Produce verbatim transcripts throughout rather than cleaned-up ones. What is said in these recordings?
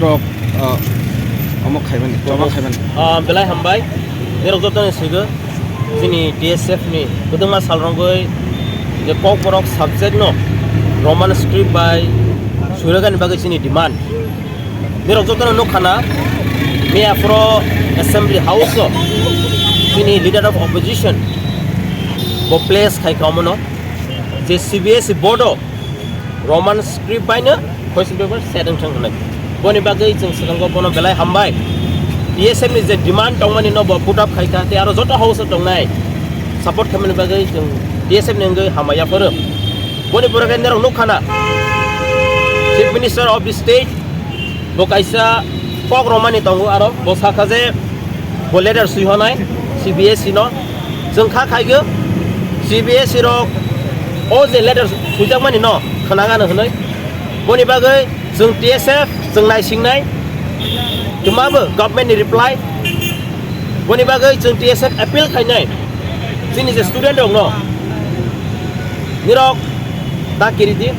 Rok, uh, omo khaimani, choba khaimani. Ah, belai hambai. Nirok joto ni sigo. Chini T S F ni kwbangma sal rogwi je Kokborok subject no Roman script bai suiragani bagwi chini demand. Nirok joto no nukha na, miya phoro Assembly House o chini Leader of Opposition bo place khai kha omono je C B S E board o Roman script bai no question paper set wng thang hwnwi. Boni bagwi chwng swkango bono belai hambai. T S F ni je demand tongmani no bo put up khai kha, tei aro joto house o tongnai support khaimani bagwi chwng T S F ni wngwi hambai yapharo. Boni pore khe norok nukha na, Chief Minister of the State bo kaisa kok romani tongo, aro bo sakha je bo letter swi honai C B S E no. Chwng kha khaigw C B S E rok o je letter swijakmani no khwnagano hwnwi. Boni bagwi chwng T S F chwng naisingnai, twmabo government ni reply. Boni bagwi chwng T S F appeal khainai chini je student rok no, nirok ta kiridi,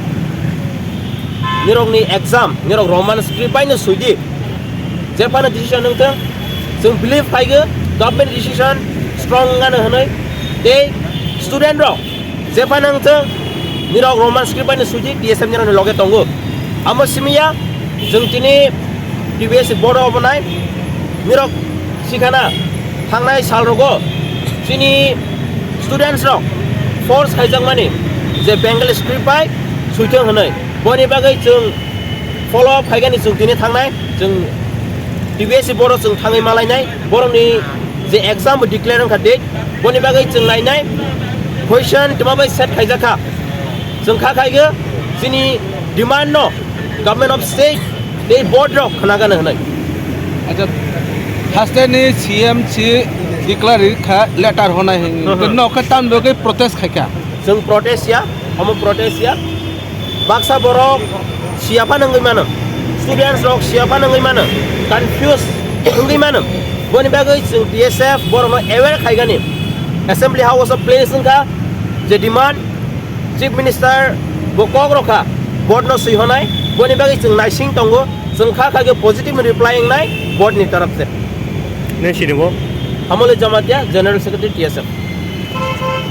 nirok ni exam nirok Roman script bai no swi di. Jephano decision wng thung, chwng believe khaigw government decision strong wngano hwnwi. Tei student rok jephano wng thung, nirok Roman script bai no swi di, T S F nirok ni loge tongo. Amo simiya chwng tini T B S board o obonai nirok sikhana thangnai sal rogo chini students rok force khaijakmani je Bengali script bai swi thung hwnwi. Boni bagwi chwng follow up khaigani chwng tini thangnai, chwng T B S board o chwng thangwi malainai, borokni je exam bo declare wngkha date, boni bagwi chwng nainai, question twma bai set khaijakha, chwng kha khaigw chini demand no government of state tei board rok khwnagano hwnwi. Acha, haste ni C M si declare kha letter honai hin. Hmm, hmm. Nokhe tam bagwi protest khaikha. Chwng protest ya, omo protest ya. Baksa borok siya phano wngwi mano, students rok siya phano wngwi mano, confuse wngwi mano. Boni bagwi chwng T S F borokno aware khaigani. Assembly House o place wngkha je demand, Chief Minister bo kok rokha, board no swi honai. Boni bagwi chwng naising tongo, chwng kha kha khe positive reply wngnai board ni taraf se. Nini sini bo? Amole Jamatia, General Secretary T S F.